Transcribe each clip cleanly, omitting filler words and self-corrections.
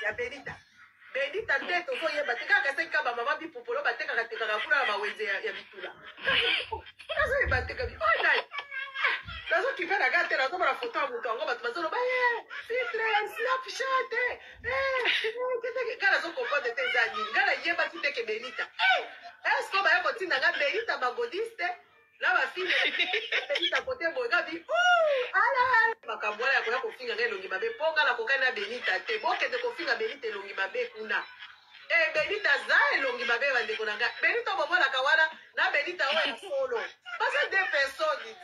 Ya Benita. Benita nde tozoyeba te kaka seki kaka bamama bipopolo batekaka tekaka kuna na bawenze ya, ya bitula. Nazoyeba te kabi oh nani nazokipe na ngai te nazomona foto ya moto yango bato bazoloba ye filtre snapchat eh, eh, ngai nazokomprendre te eza nini ngai nayebaki te ke benita eh, estce baya kotinda ngai benita bagodiste na bafilme benita kote boye gabi ala makambo wana ya koya kofinga ngai elongi mabe mpo ngai nakokani na benita te bokende kofinga benita elongi mabe kuna e benita aza elongi mabe bandeko na ngai benita bomonaka wana na benita oyo ya solo baza de personnes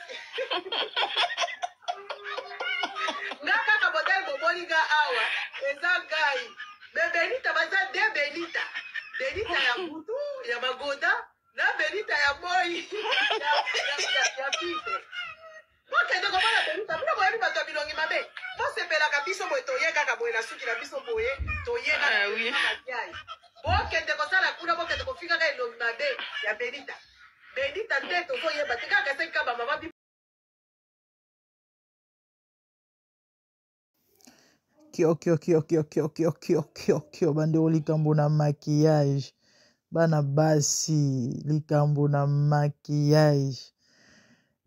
nga kaka modele boboli nga awa eza ngai me benita baza de benita benita ya butu ya magoda na benita ya moi ya, ya, ya, ya fife bokende komona benita bino boyebi bato ya bilongi mabe bosepelaka biso boye toye kaka boye na suki na biso boye toye kaka Ah, oui. kaka bokende kosala kuna bokende kofikaka elongi mabe ya benita benita nde tozoyeba te kaka seki kaka bamama Kio kio kio kio kio kio kio kio kio bandeko likambo na maquillage bana basi likambo na maquillage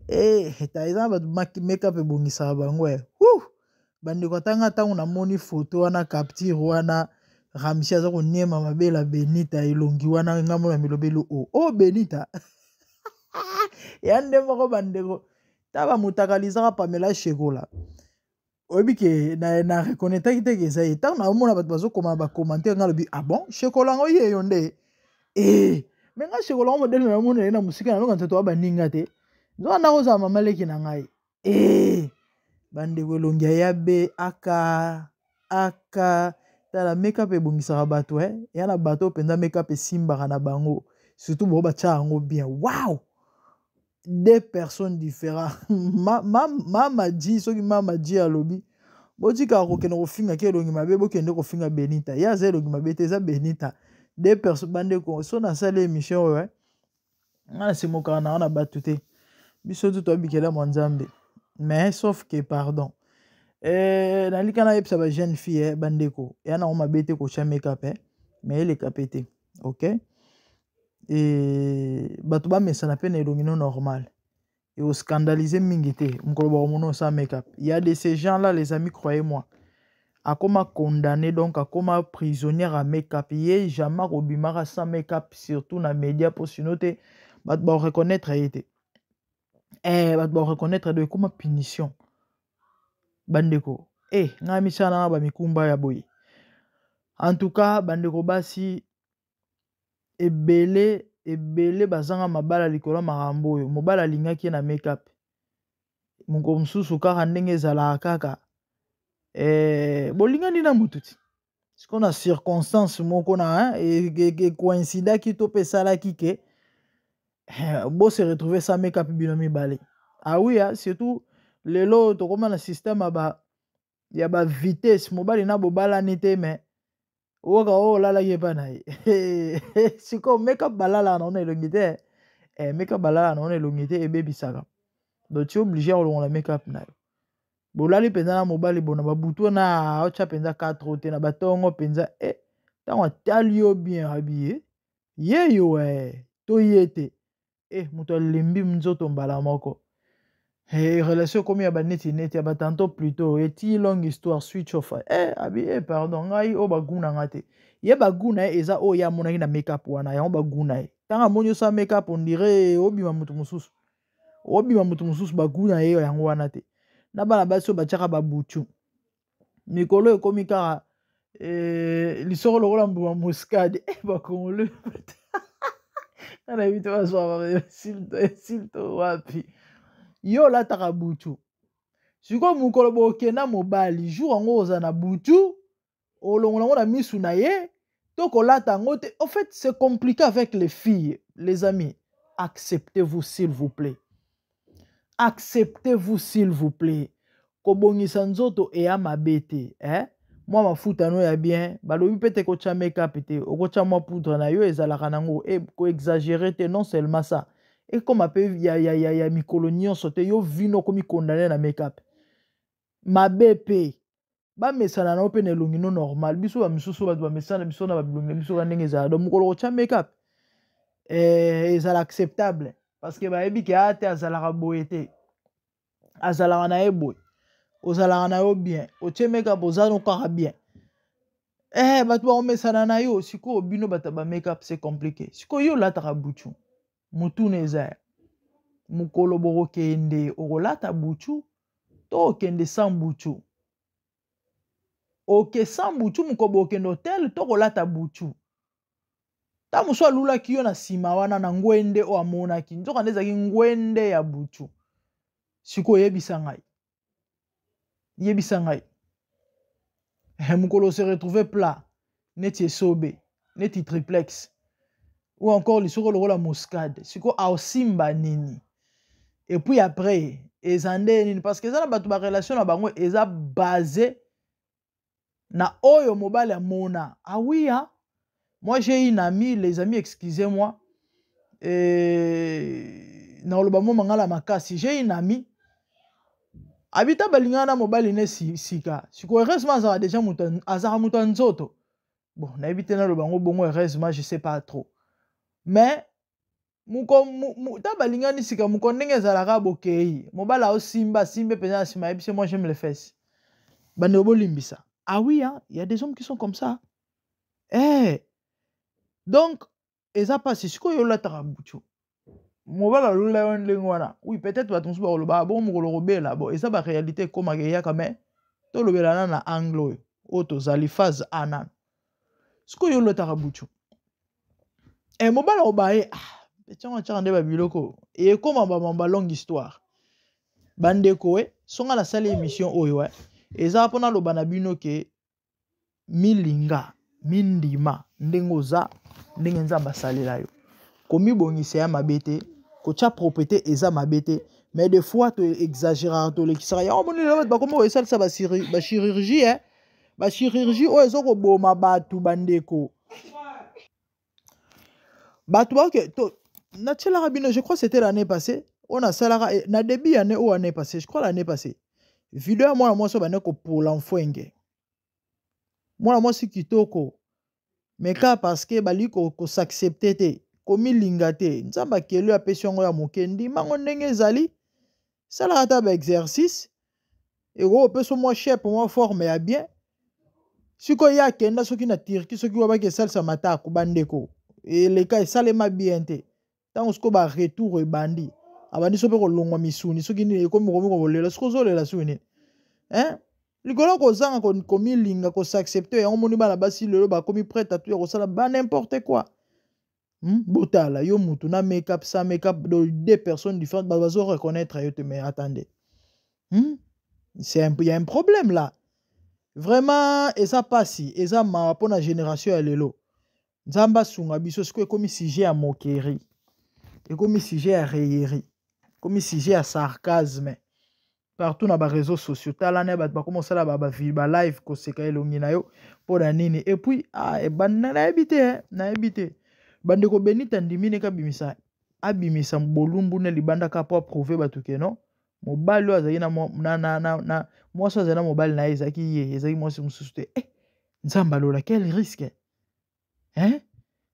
eh ta eza bato makeup ebongisaka bango eh Woo! Bandeko ata nga ntango namoni foto wana capture wana Ramsi aza koniema mabela Benita elongi wana nga mona milobeli o oh, oh Benita ya nde moko bandeko ta bamutakalizaka Pamela Shekola oyebi ke na, na reconnaitaki te ke eza ye ntango naomona bato bazokoma na bacommentaire nga alobi ah bon shekola yango ye yo nde e me nga shekola yango modele namona ye na mosika naloka nzoto wa baninga te nzoka nakozala mama leki na ngai e bandeko elongi ya yabe aka aka tala makeup ebongisaka bato eh? ya na bato mpenza makeup esimbaka na bango surtout bango batya yango bien wow deux personnes différents mama ma, ma ji soki mama ji alobi botikaka kokende kofinga ke elongi mabe bokende kofinga benita ye aza elongi mabe te eza benita deux personnes bandeko so nasali émission oyo eh? nga nasemokaka na nga na bato te biso tu toabikela mwa nzambe mais sauf que pardon eh, nalika nayebisa ba jeune fille eh, bandeko ya nango mabe te kotya makeup eh, mais eleka mpe te ok e, bato bamesana mpe na elongi no normal ekoscandalise mingi te mokolo bakomona osala makeup ya de ces gens là les amis croyez moi akoma condamné donc akoma prisonnière ya makeup ye jamais akobimaka sans makeup surtout na média mpo sino te bato bakoreconnaitre ye te eh, bato bakoreconnaitre do ekoma punition bandeko eh, ngai misala nanga bamikumba ya boye en tout cas bandeko basi ebele ebele bazanga mabala likolo ya makambo oyo mobali alingaki ye na makeup mokolo mosusu kaka ndenge ezalaka kaka eh, bolingani na motu ti sikoyo na circonstance moko na ekoinsidaki to mpe esalaki ke eh, bo se retrouver sans makeup bino mibale awiya ah surtout lelo tokoma na système ya ba ya ba vitesse mobali na bobalani te mais oyoka oyo olalaki epai na ye sikoyo makeup balalaka na ona elongi te eh, makeup balalaka na ona elongi te ebebisaka donc tu oblige ya kolongola makeup na yo bolali mpenza na mobali bona babutu wana otya mpenza 4 te na batongo mpenza e ntango atali yo bien abiye ye yo eh, to ye te eh moto alembi nzoto mbala moko eh, relation ekomi ya baneti neti ya batanto plutot eti longue histoire switch off eh, abi eh, pardon ngai oyo bagu na nga te ye bagu na ye eza oyo ye amonaki na makeup wana yango bagu na ye ntango amoni osala makeup ondire obima moto mosusu obima moto mosusu bagu na ye yango wana te na bana basi oyo batiaka babutu mikolo ekomi kaka eh, lisoko lokola mbuma muscade eh, bakongole nga nayebi te bazwaka esilto wapi yo olataka butu sikoyo mokolo bokenda mobali jour yango ozala na butu olongola yango na misu na ye to kolata yango te en fait c'est compliqué avec les filles les amis acceptez-vous s'il vous plaît acceptez-vous s'il vous plaît kobongisa nzoto eya mabe te eh? mwa mafuta no ya bien balobi mpe te kotya makeup te okotya mwa poudre na yo ezalaka nango e koexagere te non seulement ça ekoma mpe ya, ya, ya, ya mikolo nyonso te yo vino okomi condamne na makeup mabe mpe. Bamesana na yo mpe na elongi no normal. Biso bamisusu bato bamesana biso na babilongi na biso ka ndenge ezala. Donc mokolo kotya make-up ezala acceptable parce que bayebi ke a te azalaka boye te, azalaka na ye boye, ozalaka na yo bien, otie make-up oza no kaka bien. Bato bakomesana na yo. Sikoyo bino bato ya ba make-up, c'est compliqué. Sikoyo yo olataka butu, motuna eza ya mokolo bokokende, okolata butu to okende sans butu? Oke sans butu, mokolo bokende hotel to kolata butu? Ntango mosusu alulaki yo na nsima wana na ngwende oyo amonaki, nzoka nde ezalaki ngwende ya butu. Sikoyo oyebisa ngai, yebisa ngai, mokolo se retrouve plat neti esobe, neti triplex ou encore lisoko lokola muscade, sikoyo aosimba nini? Et puis après eza nde nini? Parce que eza na bato, barelation na bango eza base na oyo mobali amona. Ah oui, hein? Moi, j'ai une amie, les amis, excusez-moi, na oloba mo mangala makasi. J'ai une amie abita balingana na mobali ne sika. Sikoyo heureusement azalaka déjà moto, azalaka moto ya nzoto. Bon, nayebi te naloba yango bongo, heureusement, je sais pas trop, mais moko ta balingani sika, moko ndenge ezalaka, bokei, mobali aosimba, asimbe mpenza na nsima, ayebisi: "Moi, j'aime les fesses." Bandeko, bolimbisa. Ah oui, hein, il y a des hommes qui sont comme ça. Donc eza mpasi. Sikoyo olataka butu, mobali alula yo ndenge wana. Oui, peut-être bato mosusu bakoloba bongo mokolo kobela. Bon, eza baréalité ekomaka, eyaka, mais tolobela na angle oyo tozali, phase a nano. Sikoyo olataka butu, mobali akoba ye, ah, etiango atiaka nde babiloko ekóma bamamba. Longue histoire, bandeko. Songa nasali émission oyo, eza mpona loba na bino ke milinga, mindima ndenge oza, ndenge Nzambe asalela yo. Komibongisa ya mabe te, kotia propreté eza mabe te, mais des fois toexagéraka, tolekisaka yango. Moni lelo bato bakomi koesalisa bachirurgie, bachirurgie oyo eza koboma bato. Bandeko, bato baoke to natielaka bino, je crois c'était l'année passée oyo nasalaka na début année oyo, année passée, je crois l'année passée, video ya mwana mwasi oyo bande kopola mfwenge, mwana mwasi kitoko, mais kaka parce que balingi kos'accepter te, komilinga te. Nzambe akeli oyo, apesi yango ya moke, ndimango ndenge ezali, salaka ata baexercice, ekoki kopesa mwa shape, mwa forme ya bien. Sikoyo ye akenda soki na Turquie, soki wabaki esalisa matako. Bandeko, eleka esalema bien te. Ntango sikoyo baretour ebandi, abandi so mpe kolongwa misuni, soki nini, ekomi komi kolela. Soki ozolela, soki nini, hein? Likolo kozanga komilinga, kos'accepter, yango moni bana basi lelo bakomi prête atu ya kosala ba n'importe quoi. Botala yo mutu na make-up, sans make-up, deux personnes différentes, bato bazo reconnaître yo te. Mais attendez, C'est un, il y a un problème là, vraiment. Eza pasi, eza mawa mpona génération ya lelo. Nzambe asunga biso. Sikoyo ekomi sujet ya moquerie, ekomi sujet ya raillerie, ekomi sujet ya sarcasme partout na baréseaux sociaux. Tala na bato bakoma kosala balive, koseka elongi na yo mpo na nini? Et puis, ah, nayebi te, nayebi te, bandeko. Benita ndimi neka abimisa, abimisa bolumbu na libanda kaka mpo aprouver bato ke non, mobali oyo azalaki na mwasi oyo azali na mobali na ye, ezalaki ye, ezalaki mwasi mosusu te. Nzambe alola, quel risque, hein?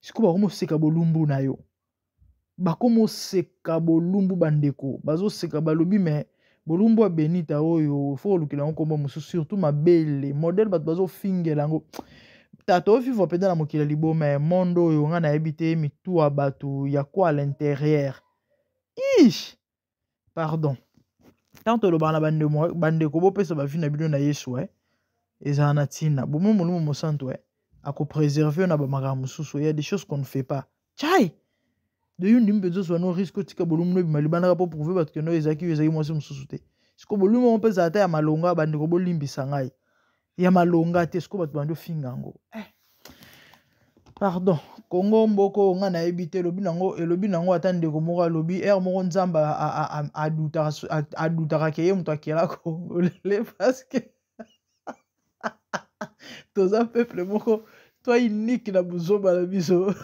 Sikoyo bakomoseka bolumbu na yo, bakomoseka bolumbu. Bandeko bazoseka, balobi: "Mais bolumbu ya Benita oyo, faut kolukela yango nkombo mosusu." Surtout mabele modele, bato bazofingela yango. Tata, ovivre mpenza na mokili ya liboma ya monde oyo, ngai nayebi te mitu ya bato ya quoi à l'intérieur. Ish, pardon. Tant tolobaka na bandeko, bopesa bavie na bino na Yesu, ezala na ntina. Bomo Molimo Mosantu akopréserver yo na bamakambo mosusu. Ya des choses qu'on ne fait pas. Chai de yo, ndimi mpenza ozwa no risque, otika bolumu no ebima libandaka mpo prouver bato kendo ezalaki yo, ezalaki mwasi mosusu te. Siko bolumu yango mpe ezala ata ya malonga, bandeko, bolimbisa ngai, ya malonga te. Siko bato bandi ofinga yango. Pardon. Kongo mboko, ngai nayebi te. Elobi nango, elobi nango. Ata ndeko moko alobi ere moko, Nzambe adutaka ke ye moto akela Kongo lele, parce que toza peuple moko to unique na buzoba na biso,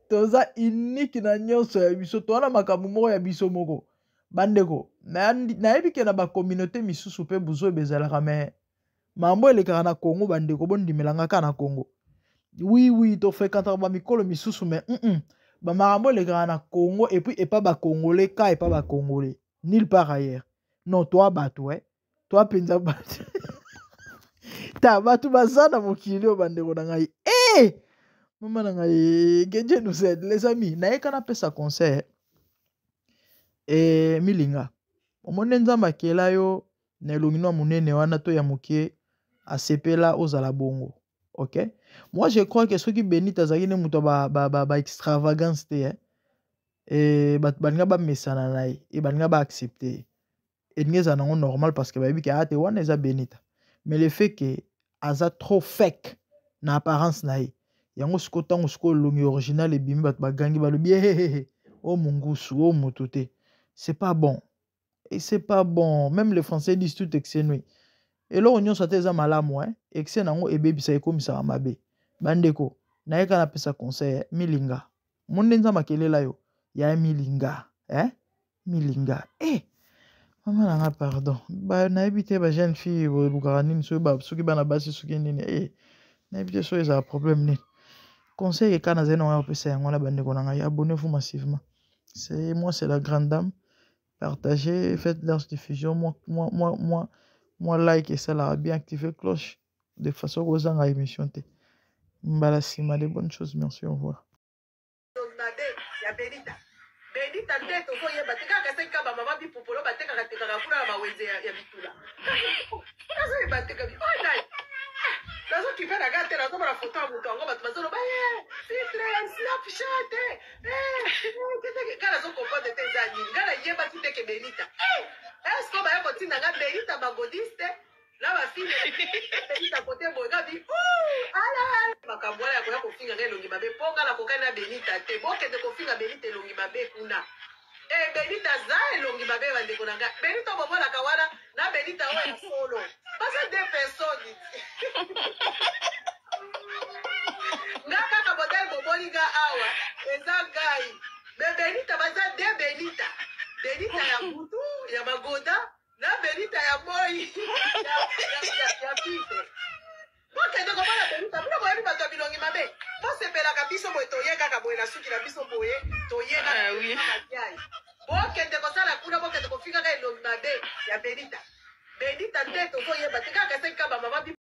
toza unique na nyonso ya biso, toza na makambo moko ya biso moko. Bandeko, nayebi ke na bacommunauté misusu mpe buzoba ezalaka, mais Makambo elekaka na Congo, bandeko, bondimela nga kaka na Congo. Oui, oui, tofréquentaka bamikolo misusu, mais bamakambo elekaka na Congo et puis epa bacongolais ka epa bacongolais, nulle part ailleurs. Non, toa bato, eh? Toa mpenza bato. Ta bato baza na mokili oyo, bandeko na ngai. E mama na ngai, que Dieu nous aide, les amis. Nayeka napesa conseil. E milinga, omoni nde Nzambe akela yo na elongi no ya monene wana to ya moke, asepela ozala bongo. Ok, moi je crois que soki Benita azalaki nde moto ya ba extravagance te, eh? E bato balinga bamesana na ye, e balinga baaccepte ye, elingi ezala nango normal, parce que bayebi ke ate wana eza Benita. Mais le fait que aza trop fake na apparence na ye, yango sikoyo, ntango sikoyo elongi original ebimi, bato bagangi, balobi: "Ehehehe, o mongusu o moto te." C'est pas bon et c'est pas bon. Même les Français disent: "Tout excès nuit." Eloko nyonso ata eza malamu, eh? Excès nango ebebisa, ekomisaka mabe. Bandeko, nayeka napesa conseil, eh? Milinga mo nde Nzambe akelela yo ya milinga, eh? Milinga, eh? Mama na nga, pardon, nayebi te, bajeune fille bolukaka nini? Soki bana basi, soki nini, eh? Nayebi te soki ezala problème nini. Conseil eka nazali nango ya kopesa yango na bandeko na ngai: abonnez-vous massivement. C'est moi, c'est la grande dame. Partagez, faites large diffusion. Moi, moi, moi, moi, moi, like et ça la bien activer cloche de façon kozanga émission te. Mbala nsima, de bonnes choses. Merci, au revoir. Mabe ya Benita, Benita nde tozoyeba te kaka soki kaka bamama bipopolo batekaka tekaka kuna na bawenze ya bitula. Nazoyeba te kabi oyo nani. Nazokipe na nga te, nazomona foto ya moto yango, bato bazoloba filtre, Snapchat nga nazocomprendre te eza nini. Nga nayebaki te ke Benita. Est-ce baya kotinda nga Benita bagodiste na bafile Benita kote boye? Gabi ala makambo wana ya koya kofinga nga elongi mabe, mpo nga nakokani na Benita te. Bokende kofinga Benita elongi mabe kuna. E Benita aza elongi mabe, bandeko na ngai. Benita bomonaka wana na Benita oyo ya solo baza deux personnes. Nga kaka modèle bomoni nga awa eza ngai, mais Benita baza deux Benita: Benita ya butu ya magoda na Benita ya moi ya filtre. Bokende komona Benita bino boyebi bato ya bilongi mabe bosepelaka. Biso boye toye kaka boye na suki na biso boye, toye kaka. Bokende kosala kuna, bokende kofikaka elongi mabe ya Benita. Benita nde tozoyeba te kaka soki kaka bamama.